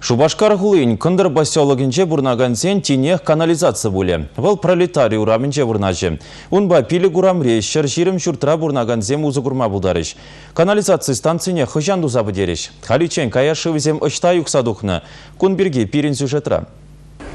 Шупашкар хулин Кӑнтӑр поселокӗнче пурӑнакансен тинех канализаци пулӗ. Вӑл Пролетари урамӗнче вырнаҫӗ. Унпа 5 урамри 120 ҫуртра пурӑнакансем усӑ курма пултарӗҫ. Канализаци станцине хӑҫан туса пӗтерӗҫ? Халиччен каяш шывӗсем ӑҫта юхса тухнӑ? Кун пирки пирӗн сюжетра.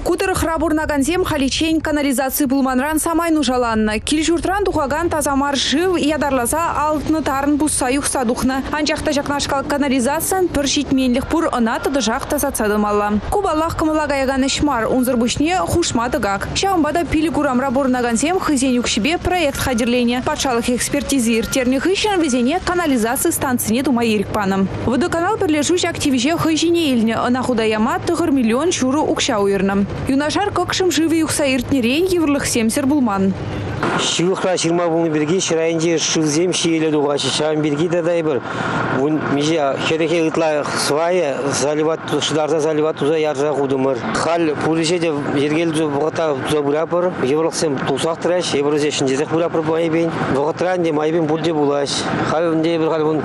Ку тӑрӑхра пурӑнакансем халиччен канализаци пулманран самай нушаланнӑ. Кил-ҫуртран тухакан таса мар шыв ятарласа алтнӑ тарӑн пусса юхса тухнӑ. Анчах та ҫакнашкал канализацин пӗр ҫитменлӗх пур, ӑна тӑтӑшах тасатса тӑмалла. Ку, паллах, кӑмӑла каякан ӗҫ мар, унсӑр пуҫне хушма тӑкак. Ҫавӑнпа та 5 урамра пурӑнакансем хӑйсен укҫипе проект хатӗрленӗ. Патшалӑх экспертизи ирттернӗ хыҫҫӑн вӗсене канализаци станцине тума ирӗк панӑ. Водоканал пӗрлешӳ ҫак тивӗҫе хӑй ҫине илнӗ. Ӑна хута яма 9 миллион ҫурӑ укҫа уйӑрнӑ. Юнашар кӑкшӑм шывӗ юхса иртнӗрен йывӑрлӑхсемсӗр пулман. Ҫывӑхра ҫырма пулнӑ пирки ҫӗр айӗнчи шывсем ҫиеле тухаҫҫӗ. Ҫавӑн пирки тата эпир миҫе хӗрӗхе ытла свая заливать, шӑтарса заливать туса ярса хутӑмӑр. Халь пур ӗҫе те йӗркеллӗ вӑхӑтра туса пыратпӑр. Йывӑрлӑхсем тулсах тӑраҫҫӗ. Эпир вӗсене ҫӗнтерсех пыратпӑр майӗпен. Вӑхӑтра ӗнтӗ майӗпен пурте пулаҫ. Халь ӗнтӗ эпир халь ун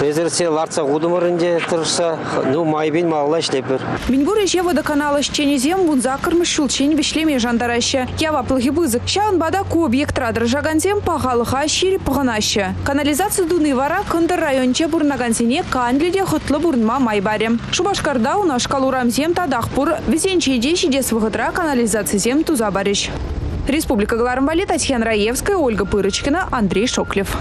резервсене лартса хутӑмӑр ӗнтӗ тӑрӑшса. Ну, майӗпен малалла ӗҫлетпӗр. Мӗнпур ӗҫе водоканал ӗҫченӗсем 18-мӗш ҫулччен вӗҫлеме шантараҫҫӗ. Яваплӑхӗ пысӑк. Ҫавӑнпа та ку объектра тӑрӑшакансем пахалӑха ҫирӗп пӑхӑнаҫҫӗ. Канализаци туни вара Кӑнтӑр районӗнче пурӑнакансене канлӗ те хӑтлӑ пурӑнма май парӗ. Шупашкарта унашкал урамсем татах пур. Вӗсенче те ҫитес вӑхӑтра канализацисем туса парӗҫ. Республика кӑларӑм валли Татьяна Раевская, Ольга Пырочкина, Андрей Шоклев.